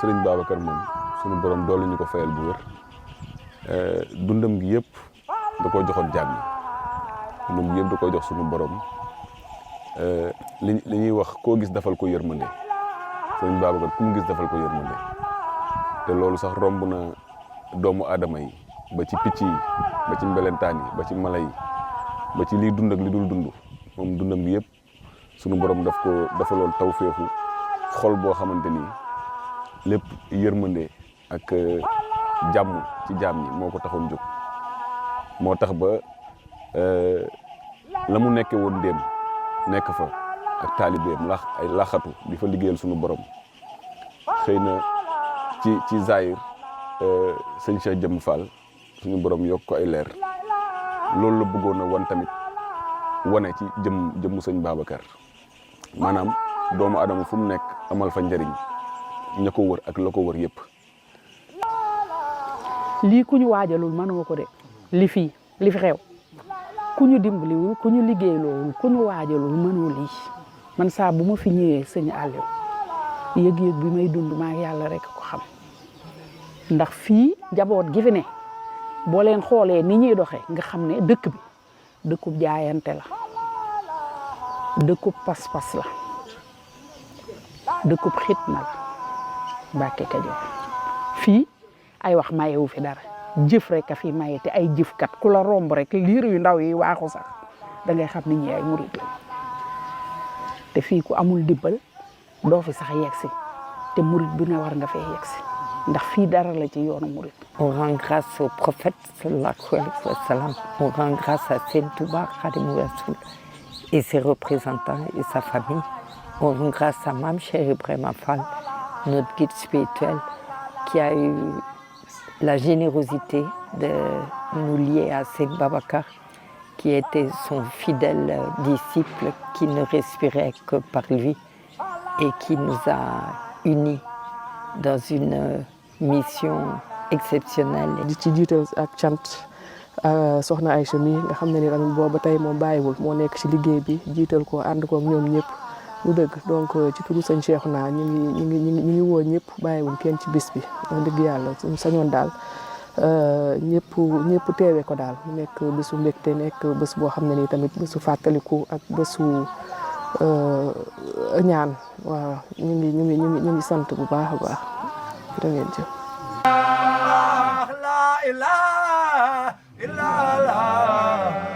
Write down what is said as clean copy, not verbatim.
Serigne Babacar moom sunu borom doole ñu ko fayal bu wér dundam gi yëpp da koo joxoon jaam yi dundam gi yëpp da koo jox sunu borom li ñuy wax koo gis defal ko yërmande Serigne Babacar ku mu gis defal ko yërmande te loolu sax romb na doomu aadama yi ba ci picc yi ba ci mbelentaan yi ba ci mala yi ba ci liy dund ak li dul dund moom dundam gi yëpp sunu borom daf ko defaloon tawféexu xol boo xamante ni lépp yërmande ak jàmm ci jaam ñi moo ko taxoon jóg moo tax ba la mu nekke woon déem nekk fa ak taalibeem ay laxatu di fa liggéeyal sunu borom xëy na ci Zahir sëñ Cheikh Jëmm Fall suñu borom yokk ko ay leer loolu la bëggoon a wan tamit wane ci jëmmu sëñ Babacar maanaam doomu adama fu mu nekk amal fa njëriñ ña ko wër ak la ko wër yëpp. lii ku ñu waajalul mënoo ko de li fi xew ku ñu dimbaliwul ku ñu liggéeyloowul ku ñu waajalul mënoo lii man saa bu ma fi ñëwee sëñ Aliou yëg-yëg bi may dund maa yàlla rek ko xam ndax fii njaboot gi fi ne boo leen xoolee ni ñuy doxee nga xam ne dëkk bi dëkkub jaayante la dëkkub pas-pas la dëkkub xitma la Mbàkke Kajoor fii ay wax mayewu fi dara jëf rek a fi maye te ay jëfkat ku la romb rek liir yu ndaw yi waaxu sax da ngay xam ni ñi ay murit la te fii ku amul dibbal doo fi sax yegsi te murit bu ne war nga fee yegsi ndax fii dara la ci yoonu murit. On rend grâce au prophète sallallahu alayhi wa sallam. On rend grâce à Sëñ Touba Khadimou Rassoul et ses représentants et sa famille. On rend grâce à Mame Cheikh Ibrahima Fall, notre guide spirituel, qui a eu la générosité de nous lier à Sëñ Babacar, qui était son fidèle disciple, qui ne respirait que par lui et qui nous a unis dans une mission exceptionnelle. di ci jiital ak cant soxna Aïcha mi nga xam ne ni tamit booba tey moom bàyyiwul moo nekk ci liggéey bi jiital ko ànd ko ak ñoom ñëpp lu dëgg donc ci turu sëñ Cheikhouna ñu ngi woo ñëpp bàyyiwul kenn ci bis bi wax dëgg yàlla suñu sañoon daal ñëpp teewe ko daal mu nekk bésu mbégte nekk bés boo xam ne ni tamit bésu fàttaliku ak bésu ñaan waaw ñu ngi sant bu baax a baax jërë ngeen jëf. La ilaha illallah